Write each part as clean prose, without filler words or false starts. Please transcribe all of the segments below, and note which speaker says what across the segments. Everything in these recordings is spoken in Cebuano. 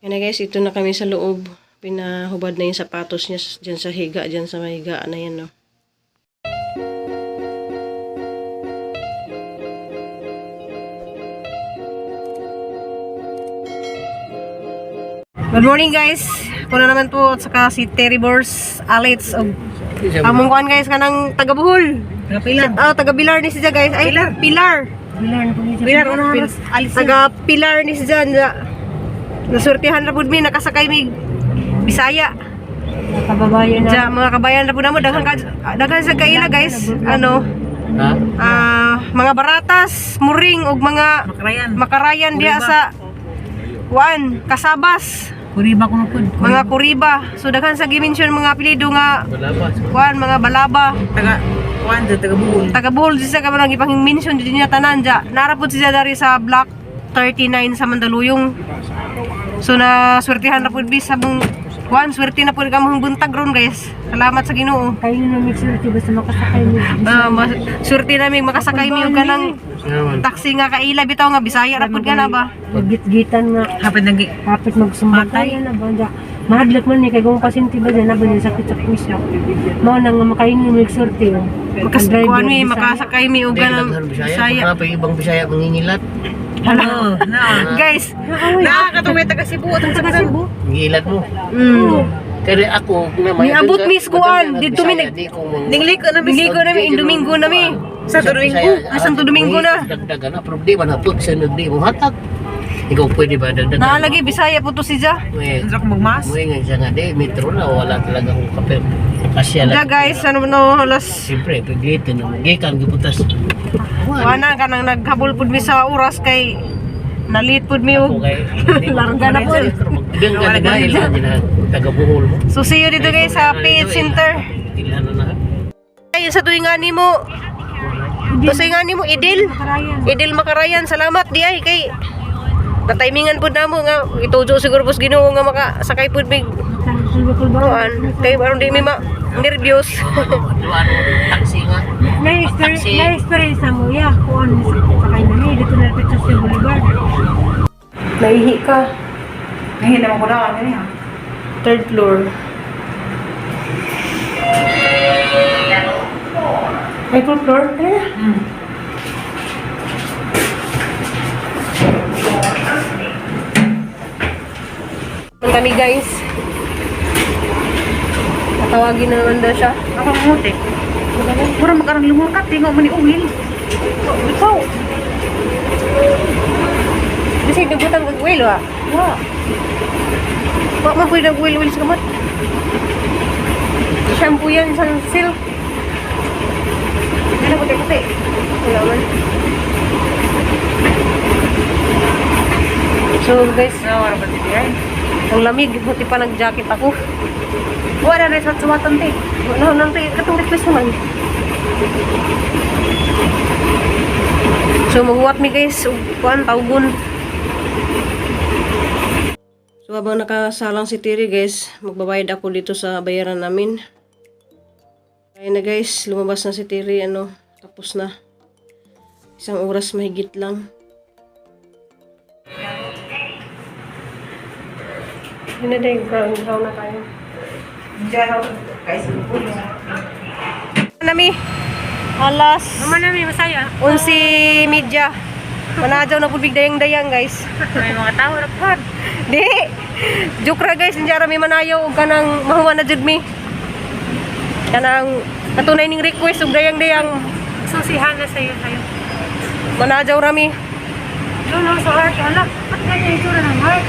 Speaker 1: Yan na guys, ito na kami sa loob. Pinahubad na yung sapatos niya dyan sa higa, dyan sa may higa na yan, no. Good morning, guys. Ako na naman po at saka si Terry Bors Alits og among kuan guys, kanang taga Bohol.
Speaker 2: Taga Pilar.
Speaker 1: Ah, taga Pilar ni siya, guys. Ay, Pilar. Pilar.
Speaker 2: Pilar na po niya. Pilar, una alis.
Speaker 1: Taga Pilar ni siya. Nasurtihan ra pud mi, nakasakay mi Bisaya.
Speaker 2: Kababayan na.
Speaker 1: Ja, mga kabayan ra pud namo, daghan ka, daghan sa kaila, guys. Ano?
Speaker 3: Ha?
Speaker 1: Ah, mga baratas, muring ug mga
Speaker 2: Makarayan.
Speaker 1: Makarayan diha sa kuan, Kasabas,
Speaker 2: Kuriba ko na po.
Speaker 1: mga Kuriba. So daghan sa gi-mention mga apelyido nga
Speaker 3: Wala ba?
Speaker 1: kuan, mga Balaba.
Speaker 2: Taga, kuan, taga Buhol.
Speaker 1: Taga Bohol siya ka man ipang mention jud niya tanan ja. Nara pud siya dari sa Block 39 sa Mandaluyong. So na swertihan na pud bi sa mong kuan, swerte na pud kamong buntag ron, guys. Salamat sa Ginoo.
Speaker 2: Kayo na mix swerte basta makasakay mo.
Speaker 1: Ah, swerte nami makasakay mi og kanang
Speaker 3: Salamat.
Speaker 1: taxi nga kaila bitaw nga Bisaya ra pud ka na ba.
Speaker 4: Git-gitan nga.
Speaker 2: Hapit nag
Speaker 4: Kapit magsumbakay na ba da. Mahadlok man ni kay kung pasyente ba dyan, na ba niya sakit sa puso. Mao na nga makaingon mo igsulti. Oh.
Speaker 1: Makas
Speaker 4: Ang driver,
Speaker 1: kuan mi
Speaker 4: Bisaya.
Speaker 1: makasakay mi og
Speaker 3: Hindi,
Speaker 1: kanang
Speaker 3: daghan Bisaya.
Speaker 1: Bisaya.
Speaker 3: Baka pa yung ibang Bisaya mangingilat.
Speaker 2: Oo, na.
Speaker 1: Guys,
Speaker 2: Na, katong may taga Cebu, atong taga Cebu.
Speaker 3: Mangingilat mo. Kaya ako, na may-
Speaker 1: Niabot mi sa kuan. Dito mi
Speaker 2: Ningliko na mi.
Speaker 1: Ningliko na mi, Domingo na mi.
Speaker 2: Sa Domingo.
Speaker 1: Ah, Santo Domingo na.
Speaker 3: Dagdagan na, problema na po. Sa nagdi mo hatag. Ikaw pwede ba dagdagan?
Speaker 1: Naalagi Bisaya po to siya.
Speaker 3: May,
Speaker 2: Hindi ako magmas.
Speaker 3: may nga siya nga, di, metro na, wala talaga akong kape. Kasya
Speaker 1: Ja
Speaker 3: lang.
Speaker 1: guys, ano no alas
Speaker 3: Siyempre, paglitin, gikan, giputas.
Speaker 1: wala ka nang naghabol pud mi sa oras kay nalit pud mi
Speaker 3: Ako
Speaker 1: og
Speaker 3: kay,
Speaker 1: Larga na po.
Speaker 3: Diyan ka na dahil, taga Bohol mo.
Speaker 1: So see you dito guys sa PH Center.
Speaker 3: Tilhan na na.
Speaker 1: Ay, sa tuwing nga nimo. Sa tuwing nga nimo Idil.
Speaker 4: Makarayan.
Speaker 1: Idil Makarayan, salamat di ay kay natimingan pud namo nga itujo siguro pos Ginoo nga makasakay pud mig
Speaker 4: Kulba-kulba.
Speaker 1: kuan kay aron di mi ma nervyos.
Speaker 3: Ano, taxi nga.
Speaker 4: Na-experience,
Speaker 3: Taxi.
Speaker 4: na-experience na mo, ya, kuan, sakay na mi, dito na sa Boulevard.
Speaker 1: Naihi ka.
Speaker 2: Nahila mo ko na, ano niya.
Speaker 1: Third floor. Ay, fourth floor? Ano na? Ang kami, guys. Tatawagin na naman daw siya.
Speaker 2: Ako mamuti. Pura makarang lumukat, tingo mo ni Uwil.
Speaker 1: Ikaw! Kasi nagutang kag-whale, ah.
Speaker 2: Wa.
Speaker 1: Wa man pwede nag-whale-whale sa kamot. Shampoo yan, sunsilk. Ano, puti-puti. Wala man. So guys,
Speaker 2: Nawara ba ti ay?
Speaker 1: ang lamig. Buti pa nag-jacket ako.
Speaker 2: Wa na rin sa suwatan te.
Speaker 1: Wala, nang katong request naman. So maghuwat mi guys, ug kuan tawgon. So habang nakasalang si Tiri guys, magbabayad ako dito sa bayaran namin. Ayun na guys, lumabas na si Tiri, ano, tapos na. Isang oras mahigit lang. Yun na din, brown, brown na tayo.
Speaker 2: Diyan ako guys.
Speaker 1: Nami, alas
Speaker 4: Naman nami, masaya.
Speaker 1: 11:30. Manadyaw na pud dayang-dayang guys.
Speaker 2: May mga tao na pod.
Speaker 1: Di. Joke ra guys, hindi ra mi manayaw og kanang mahuwa na jud mi. Kanang katunay ning request og dayang-dayang
Speaker 4: So, si Hana sa'yo, sa'yo.
Speaker 1: manadyaw ra mi.
Speaker 4: No, no, sa heart, anak. Ba't ganyan yung itsura ng heart?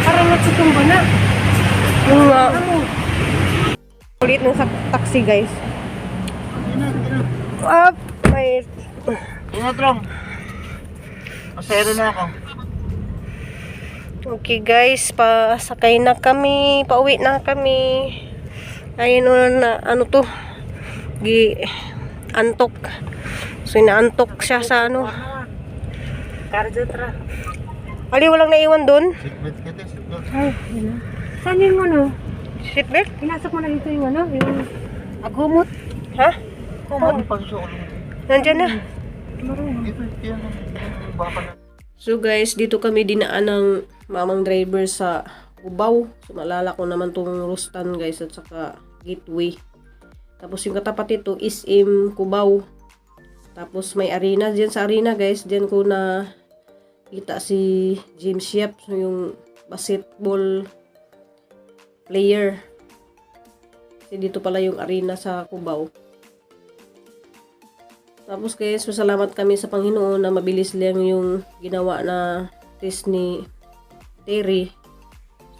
Speaker 4: Parang natsutumba na.
Speaker 1: Yung
Speaker 4: Ano?
Speaker 1: ulit ng sa taxi guys. Up, wait.
Speaker 3: Ingat, Rong. Masero na ako.
Speaker 1: Okay guys, pasakay na kami, pauwi na kami. Ayun o na, ano to? Gi antok. So inaantok siya sa ano.
Speaker 2: Karjo tra.
Speaker 1: Ali, walang naiwan doon.
Speaker 3: Seatbelt ka, te, seatbelt.
Speaker 4: Ay, yun na. Saan yung ano?
Speaker 1: Seatbelt?
Speaker 4: Pinasok mo na dito yung ano? Yung
Speaker 2: Agumot.
Speaker 1: Ha?
Speaker 3: Ano pa sa ulo?
Speaker 1: Nandiyan na.
Speaker 3: Dito, yan. Baka na.
Speaker 1: So guys, dito kami dinaan ng mamang driver sa Cubao. So maalala ko naman tong Rustan, guys, at saka Gateway. Tapos yung katapat ito, SM Cubao. Tapos may arena diyan sa arena, guys, diyan ko na kita si James Yap, so yung basketball player. Kasi dito pala yung arena sa Cubao. Tapos guys, salamat kami sa Panginoon na mabilis lang yung ginawa na test ni Terry.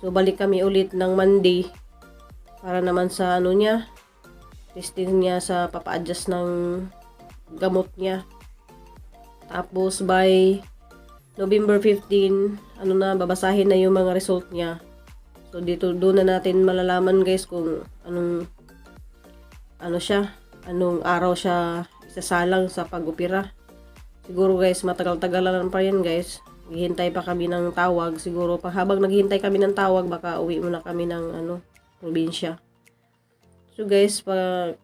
Speaker 1: So balik kami ulit ng Monday para naman sa ano niya, testing niya sa papa-adjust ng gamot niya. Tapos by November 15, ano na, babasahin na yung mga result niya. So dito doon na natin malalaman, guys, kung anong ano siya, anong araw siya isasalang sa pag-opera. Siguro, guys, matagal-tagal lang pa yan, guys. Naghihintay pa kami ng tawag. Siguro pag habang naghihintay kami ng tawag, baka uwi muna kami ng ano, probinsya. So guys, pag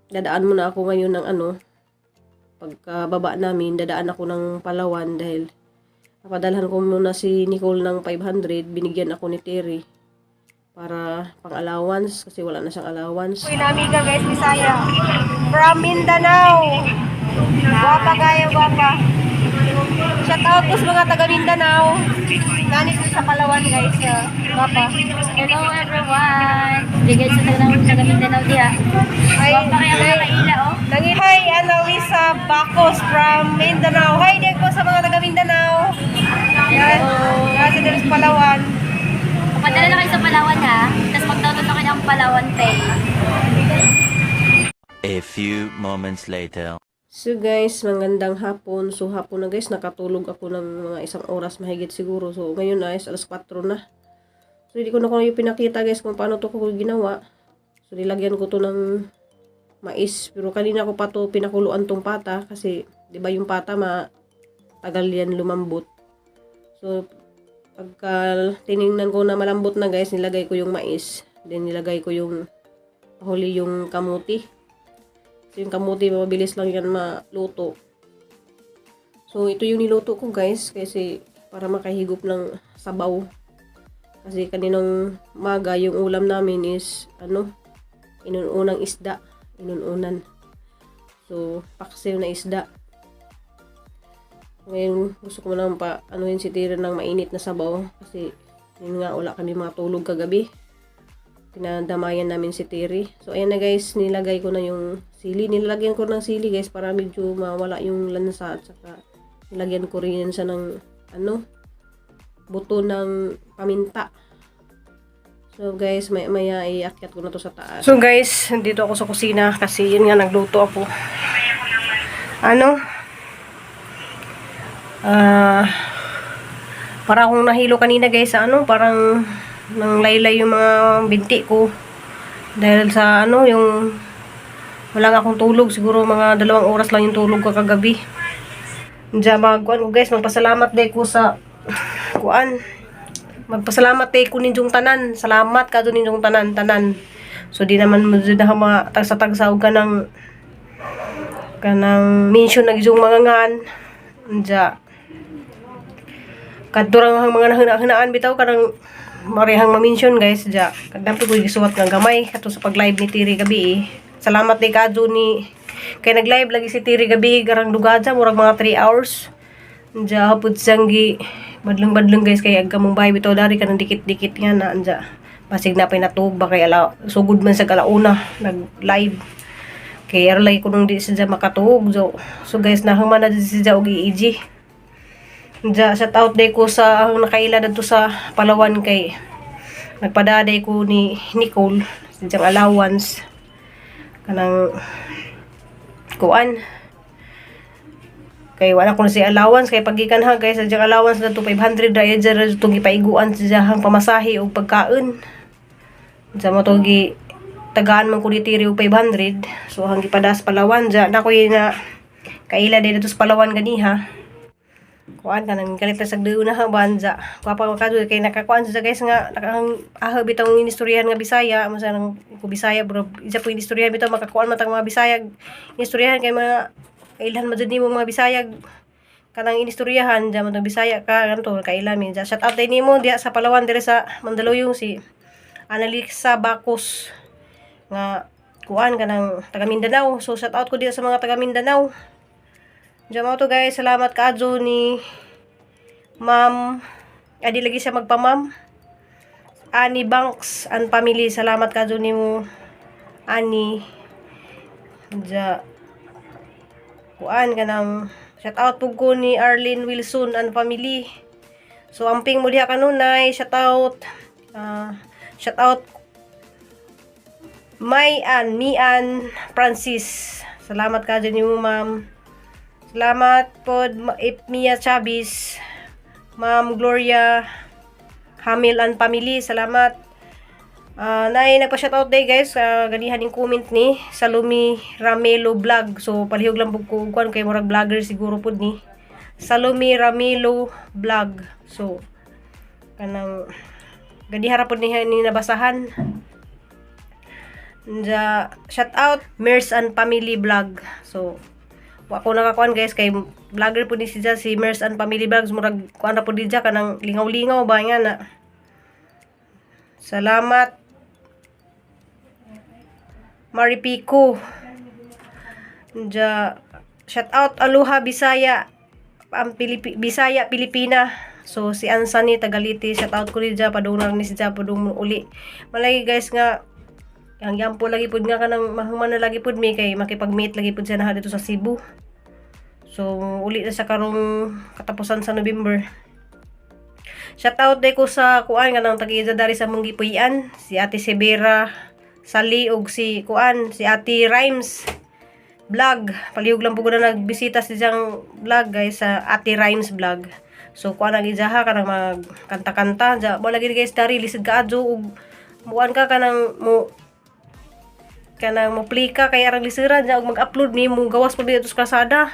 Speaker 1: dadaan muna ako ngayon ng ano, pagkababa namin, dadaan ako ng Palawan dahil napadalhan ko muna si Nicole ng 500. Binigyan ako ni Terry para pang allowance kasi wala na siyang allowance. Uy, namiga guys, Bisaya. From Mindanao. Guwapa kayo, guwapa. Shout out po sa mga taga Mindanao. Nani ko sa Palawan, guys. Guwapa.
Speaker 5: Hello everyone! Bigay sa taga taga Mindanao diha.
Speaker 1: Ay,
Speaker 5: Wa pa kaya mga kaila oh.
Speaker 1: Hi, Annalisa Bacos from Mindanao. Hi din po sa mga taga Mindanao. Yan. Nasa dito sa Palawan.
Speaker 5: Papadala na kayo sa Palawan ha. Tapos mag-download na kayo ng Palawan Pay.
Speaker 6: A few moments later.
Speaker 1: So guys, magandang hapon. So hapon na, guys, nakatulog ako ng mga isang oras mahigit siguro. So ngayon na is alas 4 na. So hindi ko na yung pinakita, guys, kung paano to ko ginawa. So nilagyan ko to ng mais. Pero kanina ko pa to pinakuluan tong pata kasi 'di ba yung pata matagal yan lumambot. So pagka tiningnan ko na malambot na, guys, nilagay ko yung mais. Then nilagay ko yung huli, yung kamuti. So, yung kamuti, mabilis lang yan maluto. So, ito yung niluto ko, guys, kasi para makahigop ng sabaw. Kasi kaninang maga, yung ulam namin is, ano, inununang isda. Inununan. So, paksiw na isda. Ngayon, gusto ko lang pa, ano yun, si Tira ng mainit na sabaw. Kasi, yun nga, wala kami matulog kagabi. Pinadamayan namin si Terry. So, ayan na guys, nilagay ko na yung sili. Nilagyan ko ng sili, guys, para medyo mawala yung lansa at saka nilagyan ko rin siya ng ano, buto ng paminta. So guys, maya maya iakyat ko na to sa taas. So guys, dito ako sa kusina kasi yun nga nagluto ako. Ano? Para akong nahilo kanina, guys, sa ano, parang nang laylay yung mga binti ko. Dahil sa ano, yung wala nga akong tulog, siguro mga 2 oras lang yung tulog ko kagabi. Diyan magkuan ko, guys, magpasalamat day ko sa kuan. Magpasalamat day ko ninyong tanan. Salamat ka ninyong tanan, tanan. So di naman mo jud na mga tagsa-tagsa og kanang mention na gyud mga ngan. Diya kadto ang mga nahuna-hunaan bitaw kanang marihang ma-mention, guys, dya kadampi ko gisuwat nga gamay kato sa pag-live ni Tiri gabi eh. Salamat ni kadto ni kay nag-live lagi si Tiri gabi garang dugadya murag mga 3 hours dya hapud siyang gi badlong-badlong, guys, kay agka mong bahay bitaw dari kanang dikit-dikit nga na anja basig na pinatug ba kay ala sugod man sa kalauna nag-live kay arlay ko nung di siya makatuog. So guys, nahuman na di siya og EEG. Diya, shout out day ko sa ang nakaila dadto sa Palawan kay nagpadaday ko ni Nicole sa allowance kanang kuan kay wala ko na si allowance kay pagikan ha, guys, sa allowance na to 500 ra dyan ra itong gipaiguan sa diyang pamasahe og pagkaon sa mo to gi tagaan man ko ni Tiri og 500. So hang gipadas Palawan dya na ko na kaila day dito sa Palawan ganiha kuan kanang kalit sa na ha banza kuan pa ka kay nakakuan sa guys nga nakang aha bitong inistoryahan nga Bisaya mo sa nang ko Bisaya bro isa po inistoryahan bitaw makakuan man tang mga Bisaya inistoryahan kay mga kailhan man jud nimo mga Bisaya. Kanang inistoryahan diya man, Bisaya ka ganto kaila mi diya. Shout out din nimo diya sa Palawan, dire sa Mandaluyong, si Annalisa Bacos nga kuan kanang taga Mindanao. So shout out ko diya sa mga taga Mindanao. Diya mao to, guys. Salamat kaadyo ni Ma'am, adi lagi siya magpamam. Annie Banks and family, salamat kaadyo nimo, Annie. Diya kuan kanang shout out pug ko ni Arlene Wilson and family. So amping mo diha kanunay, shout out. Shout out May Ann, Mian Francis. Salamat ka dyan nimo, ma'am. Salamat pod Mia Chavez, Ma'am Gloria Hamil and family, salamat. Nay nagpa-shoutout day, guys, ganihan ning comment ni Salumi Ramelo Vlog. So palihog lang pud ko kuan kay murag vlogger siguro pud ni. Salumi Ramelo Vlog. So kanang ganiha ra pud niya ni nabasahan. Nja, shout out Mers and Family Vlog. So wa ko nakakuan, guys, kay vlogger pud ni siya, si Mers and Family Vlogs, murag kuan ra pud di siya kanang lingaw-lingaw ba nga na. Salamat Maripico. Nja, shout out Aloha Bisaya ang Bisaya Pilipina. So si Ansani Tagaliti, shout out ko ni dya, padung na ni si dya, padung uli. Malagi, guys, nga ang yampo lagi pud nga kanang mahuman na lagi pud mi kay makipag-meet lagi pud siya na dito sa Cebu. So uli na sa karong katapusan sa November. Shout out day ko sa kuan kanang tag-iya dari sa Munggipuyan, si Ate Severa Sali ug si kuan si Ate Rhymes Vlog. Palihog lang po ko na nagbisita sa siyang vlog, guys, sa Ate Rhymes Vlog. So kuan ang ijaha kanang magkanta-kanta. Ja, mo lagi, guys, dari lisod kaadyo ug muan ka kanang mo plika kay arang lisuran ja ug mag-upload ni mo gawas pa dito sa kalsada.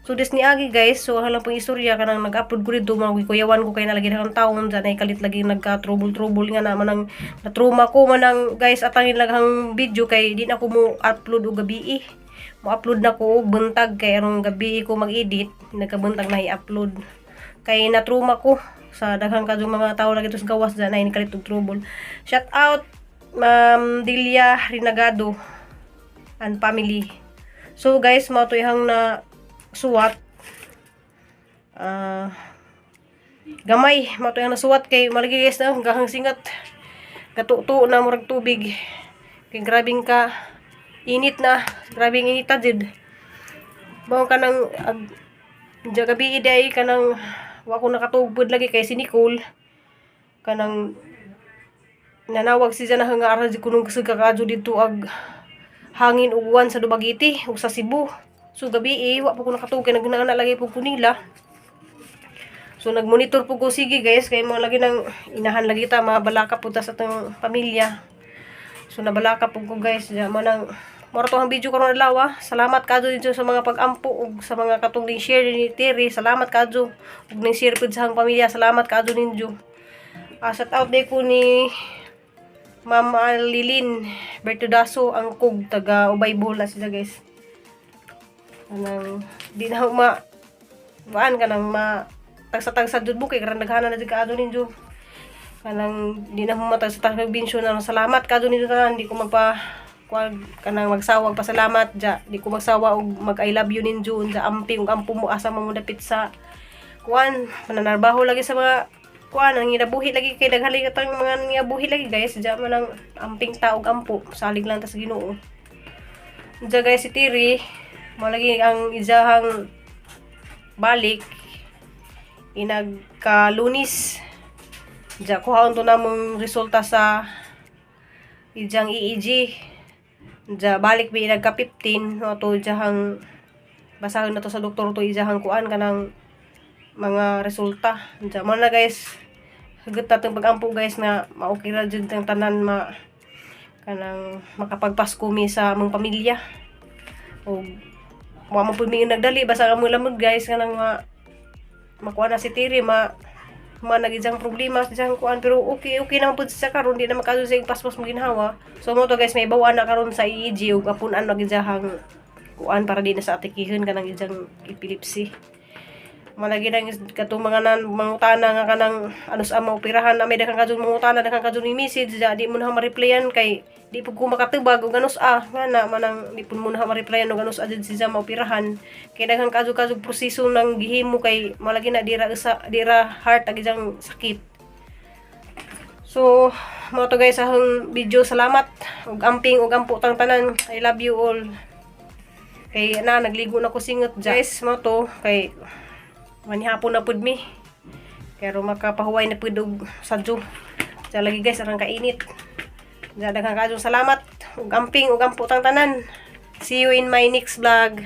Speaker 1: So des ni agi, guys, so halang pong istorya kanang nag-upload ko dito mga kuyawan ko kay nalagi ng taon dyan ay kalit lagi nagka trouble trouble nga na manang na trauma ko manang, guys, atangin lang ang video kay di na ko mo upload og gabi. Mo upload na ko og buntag kay arong gabi ko mag-edit, nagkabuntag na i-upload. Kay na trauma ko sa daghang kadtong mga tao lagi to sa gawas dyan ay kalit og trouble. Shout out Ma'am Delia Rinagado and family. So guys, mao to ihang na suwat. Gamay, mao to ihang nasuwat kay malagi, guys, na gahang singat. Katuto na murag tubig. Kay grabing ka init na, grabing inita jud. Mao kanang diya gabi day kanang wa ko nakatugod lagi kay si Nicole kanang nanawag siya na nga ara di kunong kusog kakadyo dito ag hangin ug uwan sa Dumaguete ug sa Cebu. So gabi eh, wa po ko nakatug kay nagnana lagi po ko nila. So nagmonitor po ko sige, guys, kay mga lagi nang inahan lagi ta mabalaka po ta sa atong pamilya. So nabalaka po ko, guys, diya mo nang moro to ang video karon adlaw. Salamat kadyo dito sa mga pag-ampo ug sa mga katong ning share ni Terry. Salamat kadyo ug ning share pud sa akong pamilya. Salamat kadyo ninyo. Shout out day ko ni Ma'am Lilin Bertudaso ang kug taga Ubay Bohol na sila, guys. Kanang di na ma waan kanang ma tagsa-tagsa jud mo kay karon naghanan na jud kaadto ninyo. Kanang di na mo matagsa-tagsa binsyo na salamat kadto ninyo tanan, di ko magpa kuan kanang magsawag pasalamat ja, di ko magsawa og mag I love you ninyo unsa amping ug ampo mo asa mo dapit sa kuan mananarbaho lagi sa mga kuan ang ginabuhi lagi kay daghan lagi katang mga ginabuhi lagi, guys, diya man ang amping tao ug ampo, salig lang ta sa Ginoo. Diya, guys, si Tiri mo lagi ang isahang balik inagka-Lunes. Diya kuhaon to namong resulta sa ijang EEG. Diya balik mi nagka 15 no to ijahang basahon na to sa doktor to ijahang kuan kanang mga resulta. Diya mo na, guys, hugot natong pag-ampo, guys, na maokay ra jud ang tanan, ma kanang makapagpasko mi sa among pamilya. Og wa man pud mi nagdali basta ang among lamod, guys, kanang ma makuha na si Tiri ma ma nagijang problema sa ijang kuan, pero okay okay naman pud siya karon, di na makadto sa paspas mo ginhawa. So mo to, guys, may bawa na karon sa EEG ug apun-an magijahang kuan para di na sa atikihon kanang ijang epilepsy. Malagi nang katong mga nan mangutana nga kanang ano sa maoperahan na may daghang kadtong mangutana, daghang kadtong ni message ja, di mo na ma-replyan kay di pud ko makatubag og anus a nga na manang di pud mo na ma-replyan og anus a jud siya maoperahan kay daghang kadto proseso nang gihimo kay malagi na dira sa dira heart ag isang sakit. So, mao to guys ahong video. Salamat ug amping ug ampo tang tanan. I love you all. Kay na nagligo na ko singot guys, mao to kay manihapon na pud mi. Pero makapahuway na pud og sadyo. Sa lagi guys, arang kainit. Daghang kaayong salamat ug amping ug ampo tang tanan. See you in my next vlog.